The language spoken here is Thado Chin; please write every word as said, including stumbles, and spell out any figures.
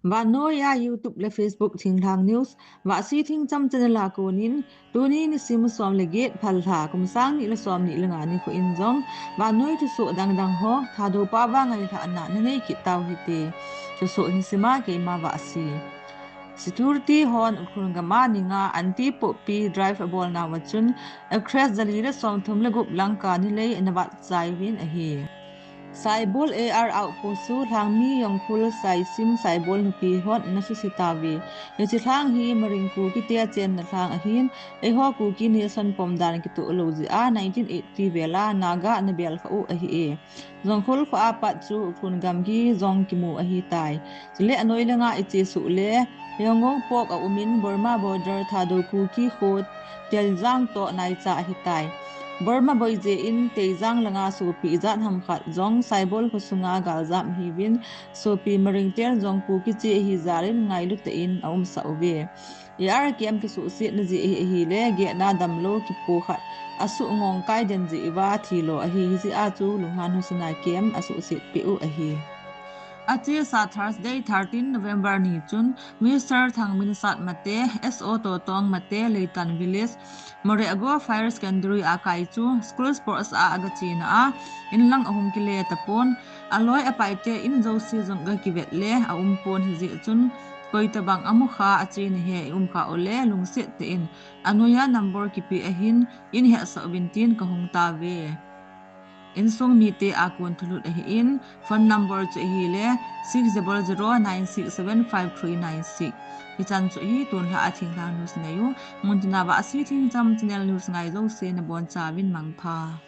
Vannoi a YouTube le Facebook Thinglhang News, Vahsi Thingcham channel a konin, tuni nisim som le get Phalbi, kum sang ni le som ni le nga nikho in jong, vannoi thusoh dangdang ho, Thadou pao a ngailhahna nanei kit tau hite. Thusoh nisima keima Vahsi. Security hon Ukhrul gam a ni nga anti-poppy drive abolnauva chun, acres jali le somthum le gup lang kani lei ana vatchai uvin ahi. Saibol A R outpost chu Lhangmi Yongkhul Saisim Saibol nupi hon ana suse tauve. Hiche lhang hi Maring Kuki te achenna lhang ahin, eiho Kuki Nation pomdan kitoh lou jeh a nineteen eighty vel a Naga ana bel khah u ahi e. Yongkhul kho a pat chu Ukhrul gam ki jong kimu ahitai. Chule anoi langa iche suh le, Yangon pok aumin Burma border Thadou Kuki kho Teijang toh naicha ahitai. Burma boijeh in Teijang langa sopi ijat ham khat jong Saibol kho sunga galjam ahiuvin, sopi Maring ten jong Kuki che ahi jal in ngailu tah in aumsah uve. A R camp kisuhsetna jeh ahi, ahile getna damlou kipo khat asuh ngong kai den jeh uva thilo ahi, hijeh a chu lunghan hosana camp asuhset peh u ahi. Achesa Thursday, thirteen November ni chun Mister Thangminsat Mate, S O Totong Mate, Leitan Village, Moreh Agho Higher Secondary a kai chu school sports a agachena a, inlang ahung kile tapon, aloi apaite in jouse jong agakivet le aumpon, hijeh chun koitobang amukha achena hi iumkha ule lungset tah in anoiya number kipe ahin, in hetsah uvin tin kahung tauve. Insung mite a kon thulut ahin, phone number chu ahile six double zero nine six seven five three nine six. Hichan chu ahi, tunlhah a Thinglhang News ngai u. Muntina Vahsi Thingcham channel news ngai jouse nabonchauvin mangpha.